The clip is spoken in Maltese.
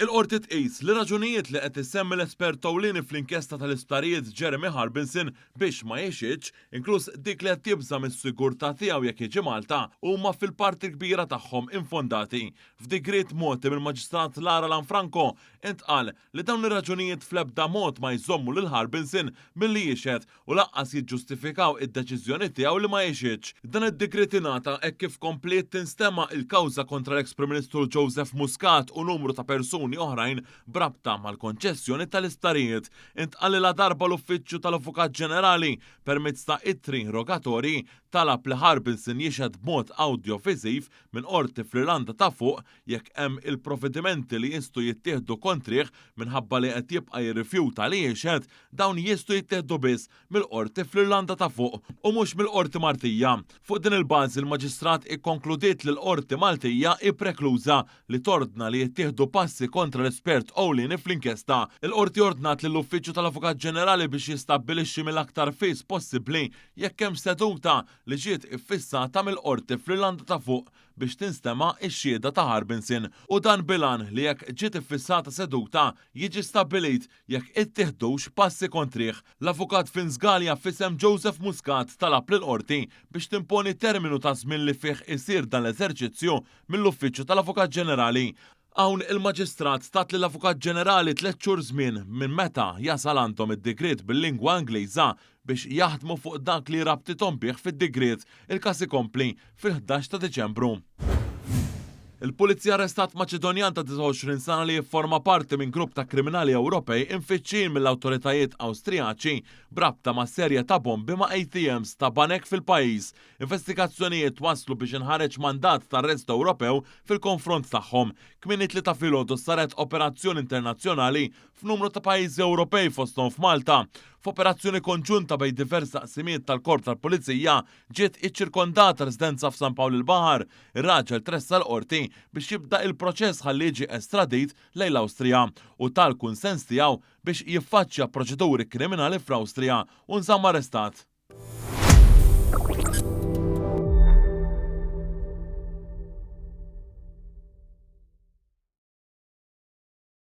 Il-Qorti tqis li raġunijiet li qed isemmi l-espert ewlieni fl-inkjesta tal-isptarijiet Jeremy Harbinson biex ma jixhidx, inkluż dik li qed jibża' mis-sigurtà tiegħu jekk jiġi Malta, huma fil-parti l-kbira tagħhom infondati. F'digriet mogħti mill-Maġistrat Lara Lanfranco, intqal li dawn ir-raġunijiet fl-ebda mod ma jżommu lil Harbinson milli jixhed u lanqas jiġġustifikaw id-deċiżjoni tiegħu li ma jixhidx. Dan id-digriet ingħata hekk kif kompliet tinstema' il-kawża kontra l-eks Prim Ministru Joseph Muscat u numru ta' persuni oħrajn b'rabta mal-konċessjoni tal-isptarijiet. Intqal li ladarba l-Uffiċċju tal-Avukat Ġenerali, permezz ta' ittri rogatorji, talab li Harbinson jixhed b'mod awdjoviżiv minn qorti fl-Irlanda ta' Fuq jekk hemm il-provvedimenti li jistgħu jittieħdu kontrih minħabba li qed jibqa' jirrifjuta li jixhed, dawn jistgħu jittieħdu biss mill-Qorti fl-Irlanda ta' Fuq u mhux mill-Qorti Maltija. Fuq din il-bażi l-Maġistrat ikkonkludiet li l-Qorti Maltija hi prekluża li tordna li jittieħdu passi kontra l-espert ewlieni fl-inkjesta. Il-Qorti ordnat lill-Uffiċċju tal-Avukat Ġenerali biex jistabbilixxi mill-aktar fis possibbli jekk hemmx seduta li ġiet iffissata mill-Qorti fl-Irlanda ta' Fuq biex tinstema' x-xhieda ta' Harbinson u dan bil-għan li jekk ġiet iffissata seduta jiġi stabbilit jekk ittieħdux passi kontrih. L-Avukat Vince Galea f'isem Joseph Muscat talab lill-Qorti biex timponi terminu ta' żmien li fih isir dan l-eżerċizzju mill-Uffiċċju tal-Avukat Ġenerali. Hawn il-Maġistrat tat lill-Avukat Ġenerali tlett xhur żmien minn meta jasal għandhom id-digriet bil-lingwa Ingliża biex jaħdmu fuq dak li rabtithom bih fid-digriet. Il-każ ikompli fil-11 ta' Diċembru. Il-Pulizija arrestat Maċedonjan ta' 29 sena li jifforma parti minn grupp ta' kriminali Ewropej imfittxijin mill-awtoritajiet Awstrijaċi b'rabta ma' serje ta' bombi ma' ATMs ta' banek fil-pajjiż. Investigazzjonijiet wasslu biex inħareġ mandat ta' arrest Ewropew fil-konfront tagħhom. Kmieni t-Tlieta filgħodu saret operazzjoni internazzjonali f'numru ta' pajjiżi Ewropej fosthom f'Malta. F'operazzjoni konġunta bejn diversi taqsimiet tal-Korp tal-Pulizija ġiet iċċirkondata residenza f'San Pawl il-Baħar. Ir-raġel tressaq l-Qorti biex jibda il-proċess ħalli jiġi estradit lejn l-Awstrija u ta l-kunsens tiegħu biex jiffaċċja proċeduri kriminali fl-Awstrija u nżamm arrestat.